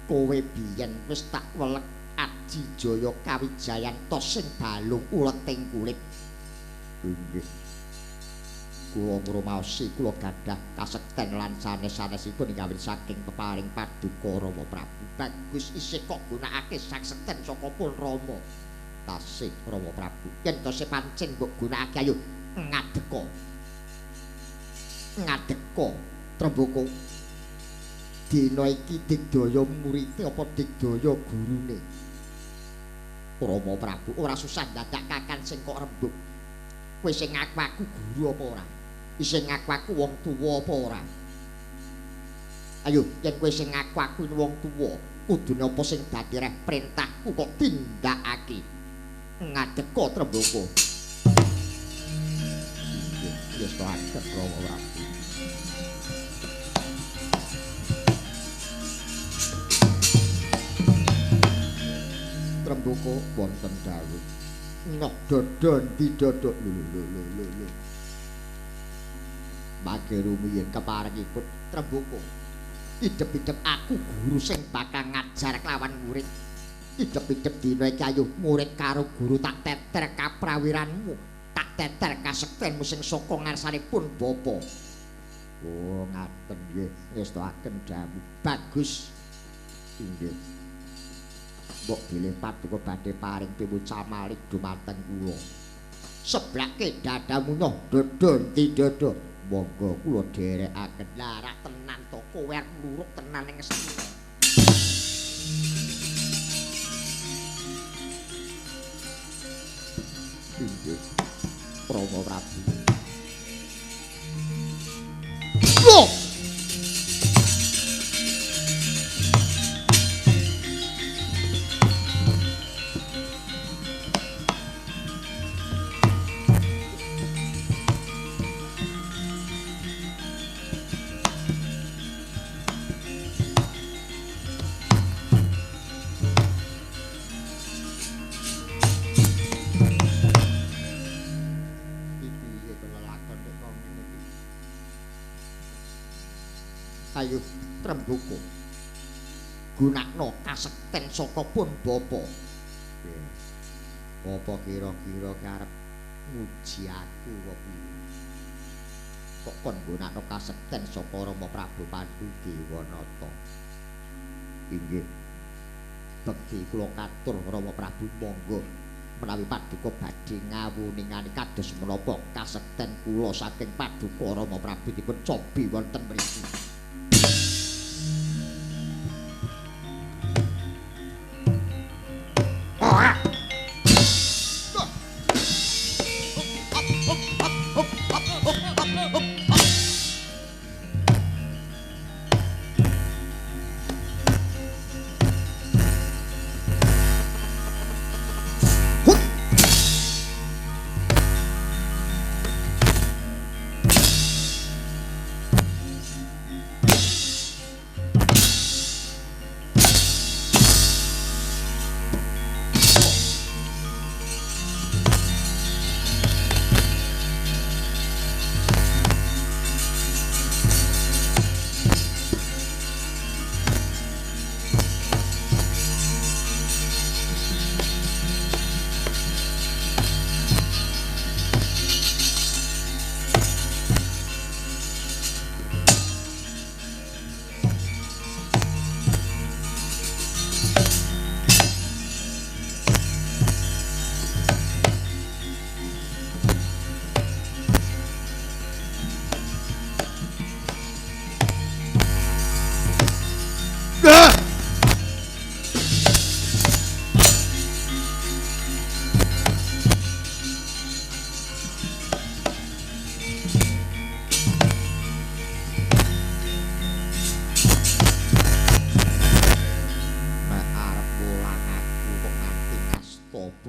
Kowe biyen wis tak welek aji jaya kawijayan tos sing balung uleting kulit. Inggih. Kula ngrumaosi kula gadah kasekten lan sanes-sanesipun ingkang saking peparing paduka Rama Prabu. Bagus isih kok gunakake saksekten saka pun Rama. Tasih Rama Prabu. Yen tose pancen mbok gunakake ayo ngadeka. Ngadeka. Tremboko. Dina iki digdaya murite apa digdaya gurune? Rama Prabu ora susah dadak kakan sing kok rembug. Kowe sing ngaku aku guru apa ora? Isih ngaku aku wong tuwa apa ora? Ayo, yen kowe sing ngaku aku wong tuwa, kudune apa sing dadi reh perintahku kok tindakake. Ngadeka Tremboko. Nggih, ya saget Rama Prabu. Tremboko wonten dawuh. Nok dodo ndi dodo lho lho lho lho lho. Mangke rumiyin keparengipun Tremboko. Idep-idep aku guru sing bakal ngajar kelawan murid. Idep-idep dina iki ayo murid karo guru tak teter kaprawiranmu, tak teter kasektenmu sing saka ngarsanipun bapa. Oh ngaten nggih, ngestoaken dawuh. Bagus. Inggih. Mbok bilih paduka badhe paring piwucamalik dumateng kula. Seblake dadamu nyoh dodo ndi dodo. Monggo kula dherekaken. Lah rak tenan to kowe arep ngluruk tenan ning Ngastina. Inggih. Rama Prabu. Loh! Ayo Tremboko. Gunakno kasekten saka pun bapa. Apa kira-kira karep nguji aku apa piye? Kok kon gunakno kasekten saka Rama Prabu Pandu Dewanata. Inggih. Bekti kula katur Rama Prabu monggo menawi paduka badhe ngawuningani kados menapa kasekten kula saking paduka Rama Prabu dipun cobi wonten mriki.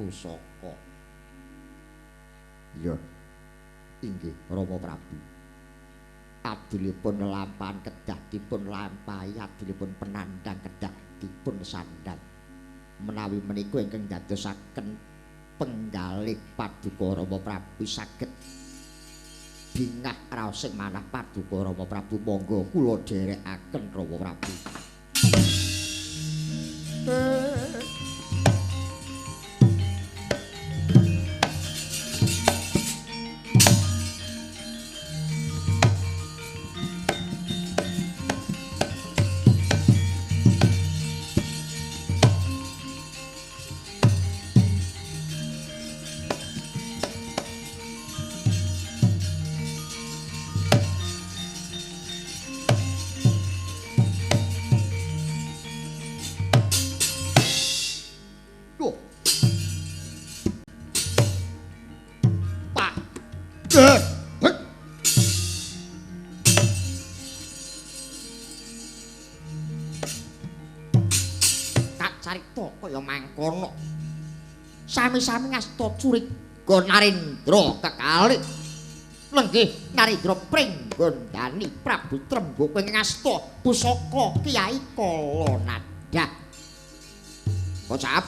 pusaka. Ya. Inggih Rama Prabu. Adilipun lelampahan kedah dipun lampahi, adilipun penandang kedah dipun sandang. Menawi menika ingkang dadosaken penggalih Paduka Rama Prabu saged bingah raosing manah Paduka Rama Prabu, monggo kula dherekaken Rama Prabu. Carita kaya mangkono. Sami-sami ngasta curiga Narendra kekalih. Lenggih Narendra pringgondani Prabu Tremboko ing ngasta pusaka Kyai Kalanada. Kocap.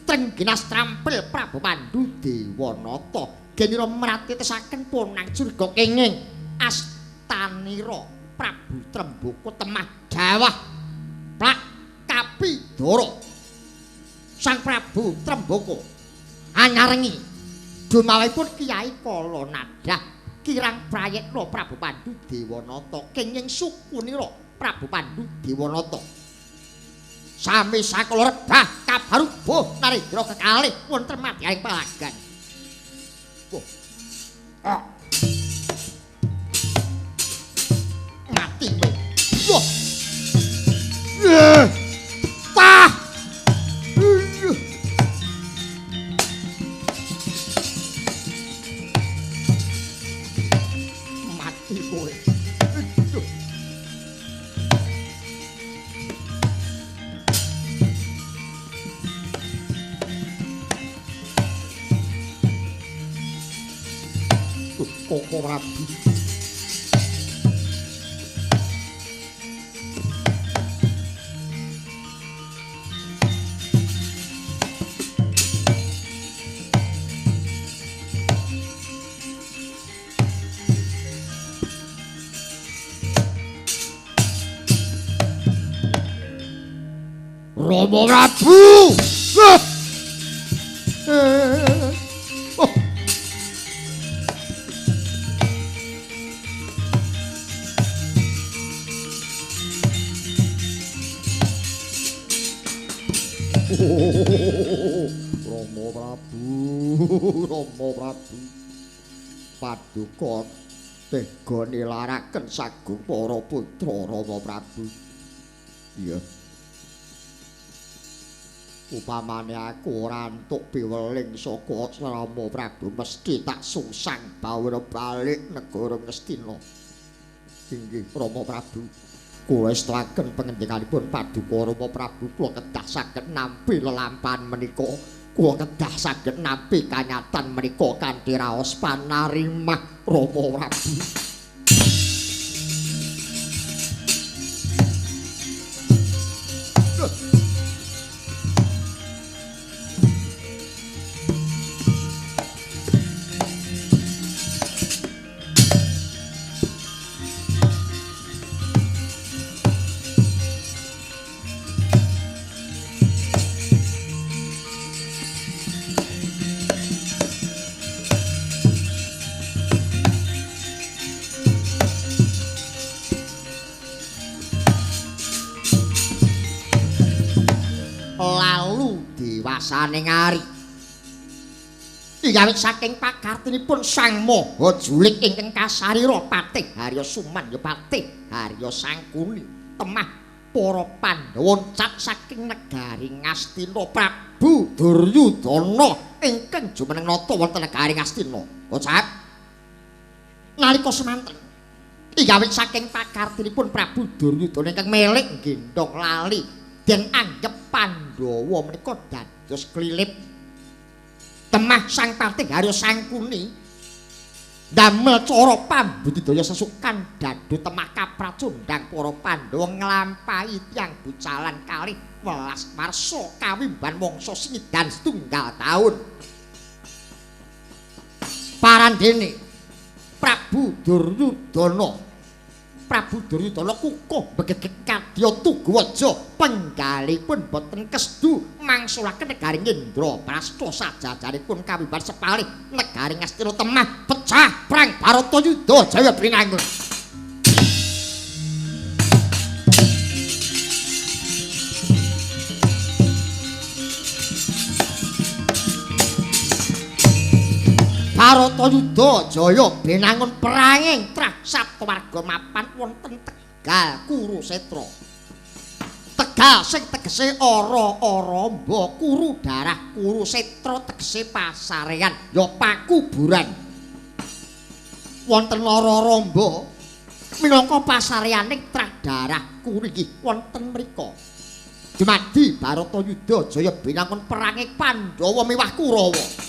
Trengginas trampil Prabu Pandu Dewanata genira mratitesaken ponang curiga kenging astanira Prabu Tremboko temah jawah plak kapidara. Sang Prabu Tremboko anyarengi dumawipun Kyai Kalanada kirang prayitna Prabu Pandu Dewanata kenging sukunira Prabu Pandu Dewanata. Sami sakala rebah kabarubuh Narendra kekalih wonten madyaing palagan. Wah. Ah. Mati kowe. Wah. Tah. Mati kowe. Koko Prabu. Rama Prabu. Oh. Rama Prabu, Rama Prabu. Paduka tega nilaraken sagung para putra Rama Prabu. Iya. Upamane aku ora entuk piweling saka Rama Prabu mesti tak sungsang bawana balik negara Ngastina. Inggih Rama Prabu. Kula estuaken pangendikanipun Paduka Rama Prabu, kula kedah saged nampi lelampahan menika, kula kedah saged nampi kanyatan menika kanthi raos panarimah Rama Prabu. Lalu dewasane ngari iyawit saking pakartinipun Sang Maha Julik ingkang kasarira Patih Harya Suman ya Patih Harya Sangkuni temah para Pandhawa cat saking negari Ngastina Prabu Duryudana ingkang jumeneng nata wonten negari Ngastina. Kocap nalika semanten iyawit saking pakartinipun Prabu Duryudana ingkang melik gendhong lali Den anggep Pandhawa menika dados klilip. Temah Sang Patih Haryo Sangkuni damel cara pambudidaya sesukan dadu temah kapracundhang para Pandhawa nglampahi tiyang bucalan kalih welas warsa kawimban mangsa singidan setunggal taun. Parandene Prabu Duryudana Prabu Duryudana kukuh begegeg kadya Tuguwaja penggalipun boten kesdu mangsulaken negari Indraprastha sajajaripun kawimban sepalih negari Ngastina temah pecah perang Bharatayuda Jaya Binangun. Bharatayuda Jaya Binangun peranging trah saptawarga mapan wonten Tegal Kurusetra. Tegal sing tegese ara-ara mba kuru darah Kurusetra tegese pasarean ya pakuburan. Wonten ara-ara mba minangka pasareaning trah darah kuru inggih wonten mriku. Dumadi Bharatayuda Jaya Binangun perange Pandhawa miwah Kurawa.